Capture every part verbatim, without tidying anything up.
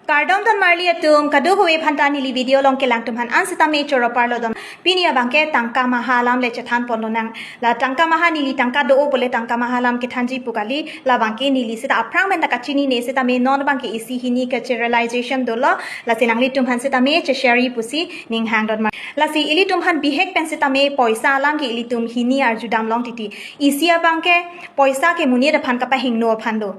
Kardom donmarli atum, kadokave aphanta neli video along kelang atum aphan an sitame choro parlo don. Pini abangke tangka maha alam le chethan ponlonang. La tangka maha neli tangka do-o pule tangka maha alam kethanji pu kali, labangke neli sita aphrang pen ta kachinine sitame non abangke isi hini kache realization dolo, lasi nanglitum aphan sitame cheshare pusi ning hang donmar. Lasi ilitum aphan bihek pen sitame poisa alam ke ilitum hini arjudam long titi. Isi abangke poisa ke monit aphan kapahingno aphan do.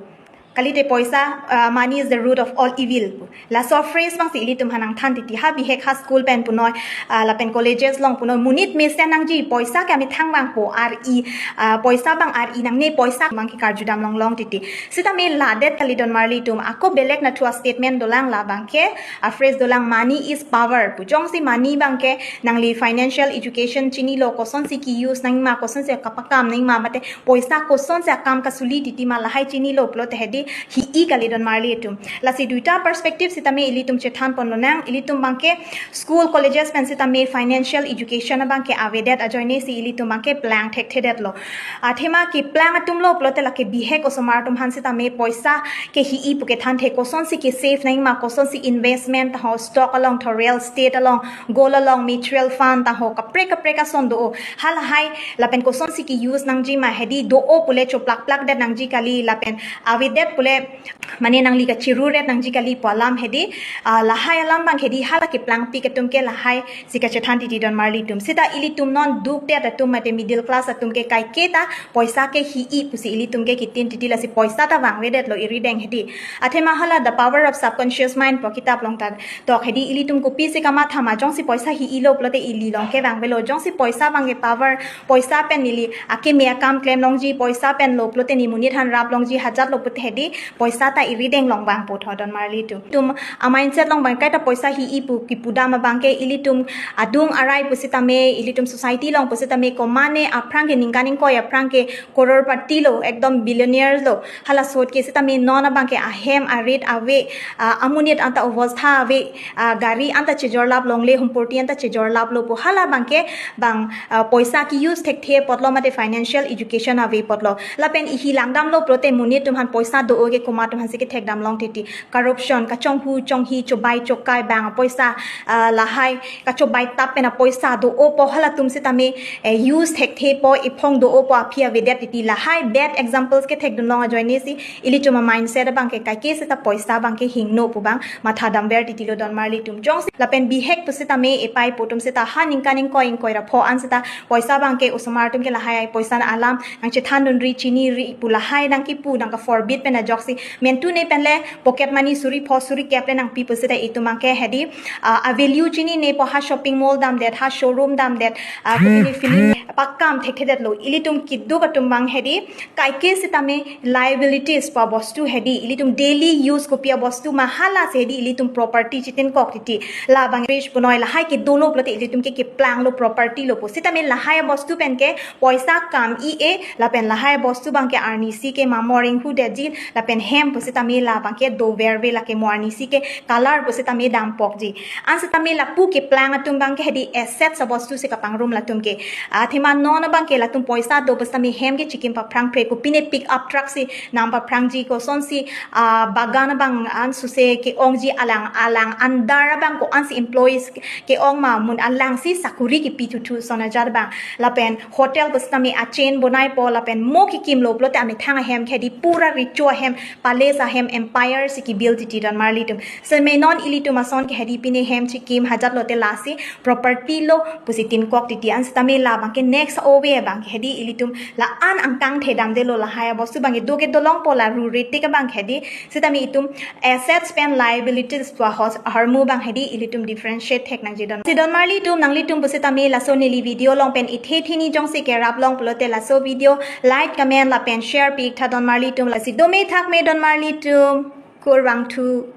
Kalite poisa, ah, money is the root of all evil. Laso phrase abangsi ilitum aphan nangthan titi, ha bihek ha school pen punoi, ah, lapen colleges along punoi, monit mesen nangji, poisa ke amethang abangpo, ar-i, ah, poisa abang ar-i nangne, poisa abangke karjudam longlong titi. Sitame ladet kali donmarli atum, ako belek nathu a-statement dolang, labangke a-phrase dolang, money is power pu. Jongsi money abangke nangli financial education chinilo, kosonsi ke-use nangma, kosonsi kapakam nangma, mate poisa kosonsi akam kasuli titi ma lahai chinilo pulote hedi hi-i kali donmarli atum. Lasi duita perspective sitame ilitum chethan ponlonang, ilitum abangke school colleges pen sitame financial education abangke avedet ajoine si ilitum abangke plang thekthedetlo. Athema keplang atumlo pulote lake bihek osomar atum aphan sitame poisa ke hi-i pu kethanthe, kosonsi ke-save nangma, kosonsi investment taho, stock along tho, real estate along, gold along, mutual fund taho, kaprek kaprek ason do-o. Halahai lapen kosonsi ke-use nangji ma hedi do-o pule choplak plakdet nangji kali, lapen avedet pule mane nangli kachiruret nangji kali pu alam hedi, ah, lahai alam abang hedi hala keplangpi atum ke lahai si kachethan titi donmarli atum. Sita ilitum non dukdet atum mate middle class atum ke kaiketa poisa ke hi-i pusi ilitum ke kitin titi, lasi poisa ta vangvedetlo irideng hedi. Athema hala The Power of Subconscious Mind pu kitap along ta tok hedi, ilitum kopisi kamatha ma, jongsi poisa hi-ilo pulote ili along ke vangvelo. Jongsi poisa abangke power, poisa pen neli akeme akam klem longji, poisa penlo pulote ne monit aphan rap longji, hajatlo pulote hedi poisa ta irideng long vangpo tho donmarli atum. Itum a-mindset along abang kaita poisa hi-i pu kipudam abangke ilitum adung arai pusitame, ilitum society along pusitame, komane aphrang ke ningkan ingkoi aphrang ke crorepati lo, ekdom billionaire lo. Hala sot ke sitame non abangke ahem arit ave, ah, amonit anta obostha ave, ah, gari anta chejorlap longle, humpurti anta chejorlaplo pu. Hala abangke bang, ah, poisa ke-use thekthe apotlo mate financial education ave apotlo. Lapen ihi langdamlo pulote monit atum aphan poisa do-o ke komat atum aphansi kethekdam long titi. Corruption, kachonghu chonghi, chobai chokai bang apoisa, ah, lahai kachobai tap pen apoisa do-o pu halatum sitame, eh, use thekthe pu, iphong do-o pu aphi avedet titi, lahai bad examples kethekdun long ajoine si ilitum a-mindset abangke kaike sita poisa abangke hingno pu abang matha damver titilo donmarli atum. Jongsi lapen bihek pusitame epaipo atum sita ha ningkan ingkoi ingkoi ra pho an sita poisa abangke osomar atum ke lahai ai poisa alam nangchethandunri, chiniri pu lahai nangkipu nangka-forbid pen ajoksi, mentune pen le pocket money suri pho suri kep le nangpi pusita itum abangke hedi, ah, a-value chinine pu, ha shopping mall damdet, ha showroom damdet, ah, kopine film pakam thekthedetlo. Ilitum keduk atum abang hedi kaike sitame liabilities pu abostu hedi, ilitum daily use kopi abostu ma, hala si hedi ilitum property chitinkok titi. Labang rich punoi, lahai kedolo pulote ilitum ke keplanglo, property lo pu. Sitame lahai abostu pen ke poisa kam-i-e, lapen lahai abostu abangke arnisi ke mamor inghudetji, lapen hem pusitame labangke doverve, lake mo arnisi ke color pusitame dampokji. An sitame lapu keplang atum abangke hedi assets abostu si kapangrum latum ke. Athema non abangke latum poisa do pusitame hem ke chikim paphrangpre, kopine pick up truck si nam paphrangji, kosonsi, ah, bagan abang an suse ke-ongji, alang alang andar abang ko-ansi employees ke-ong ma, mun alangsi sakuri kipi thuthu ason ajat abang. Lapen hotel pusitame a-chain bonaipo, lapen mo kekimlo pulote amethang ahem ke hedi pura recho ahem, palace ahem, empire si ke-build titi donmarli atum. Seme non ilitum ason ke hedi pine hem chikim hajatlote lasi property lo pusi tinkok titi. An sitame labangke next ove abangke hedi ilitum la-an angkang thedamdetlo, lahai abostu abangke do ke dolongpo, la rurete ke abangke hedi. Sitame itum assets pen liabilities pu ahos-, ahormu abang hedi ilitum differentiate thek nangji don. Si donmarli atum, nanglitum pusitame laso neli video along pen ithe thini jongsi kerap long pulote laso video like, comment lapen share pi-iktha donmarli atum. Lasi dome thakme donmarli atum. Kurvangthu.